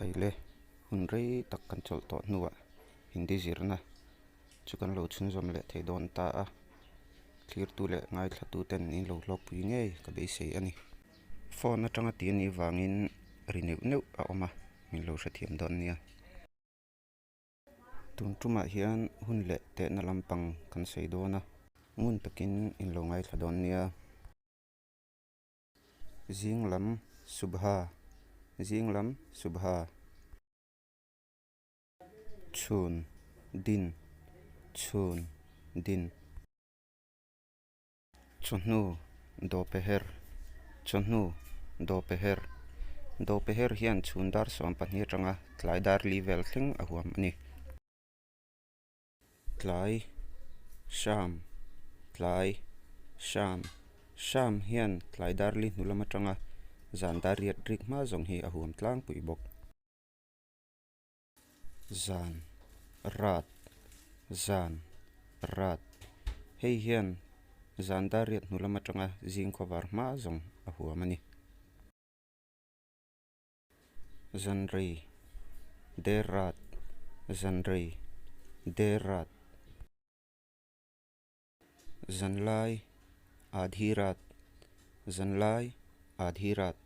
Khaile, hun rei tak kan chawlh tawh hnuah Hindi zirna chu kan lo chhunzawm leh thei dawn ta a, thlirtu leh ngaithlatu ten in lo hlawkpui ngei ka beisei a ni. Phone atanga ti a nih vangin ri neuh neuh a awm a, min lo hrethiam dawn nia. Tun tumah hian hun leh tehna lampang kan sawi dawn a, ngun takin in lo ngaithla dawn nia. Zing lam Subha Zing lam Subha Chhun Din Chhun Din Chawhnu Dawpeher Chawhnu Dawpeher Dawpeher hian chhun dar 12 atanga tlai dar li vel thleng a huam a ni. Tlai, Sham, Tlai, Sham, Sham hian tlai dar li hnu lam atanga zan dar riat rik hma zawng hi a huam tlangpui bawk. Zan, Rat, Zan, Rat, Hei hian zan dar riat hnu lam atanga zing khawvar hma zawng a huam a ni. Zanrei, Der rat, Zanrei, Der rat. Zanlai, Aadhi rat, Zanlai, Aadhi rat.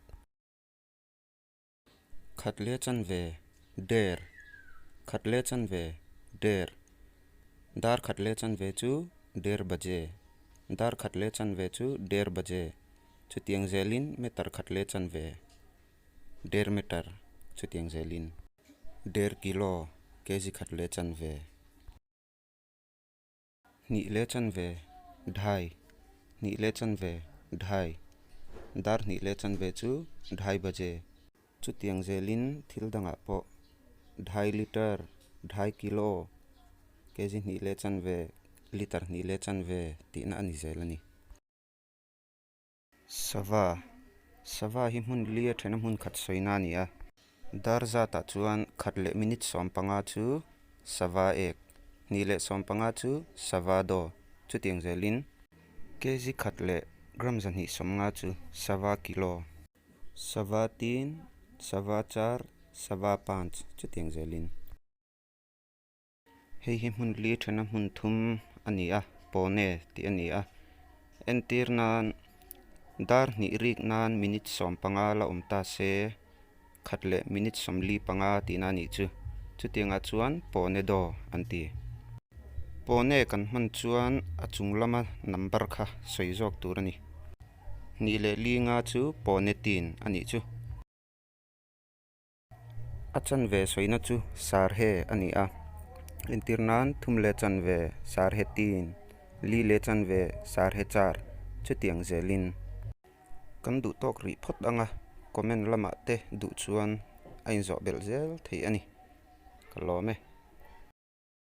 Khat leh chanve, Der, Khat leh chanve, Der. Dar khat leh chanve chu Der baje, Dar khat leh chanve chu Der baje. Chutiang zelin meter khat leh chanve. Der meter, chutiang zelin. Der kilo, kg khat leh chanve. Hnih leh chanve, dhai. Hnih leh chanve, dhai. Dar hnih leh chanve chu dhai baje. Chutiang zelin thil dangah pawh dhai liter, dhai kilo, kg hnih leh chanve, liter hnih leh chanve tihna a ni zel a ni. Sava, Sava hi hmun li a thena hmun khat sawina a ni a. Dar zatah chuan khat leh minute 15 chu sava ek, hnih leh 15 chu sava daw, chutiang zelin kg khat leh gram 250 chu sava kilo, sava tin, sava char, sava panch, chutiang zelin. Hei hi hmun li thena hmun thum a ni a, pawne tih a ni a. Entir nan dar hnih rik nan minute 15 la awm ta se, khat leh minute 45 tihna a nih chu. Chutiangah chuan pawne daw an ti. Pawne kan hman chuan a chung lama number kha sawi zawk tur a ni. Hnih leh li nga chu pawne tin a nih chu. A chanve sawina chu sarhe a ni a, entir nan thum leh chanve sarhe tin, li leh chanve sarhe char chutiang zelin. Kan duh tawk rih phawt ang a, comment lamah te duh chuan a inzawh belh zel thei a ni. Ka lawm e.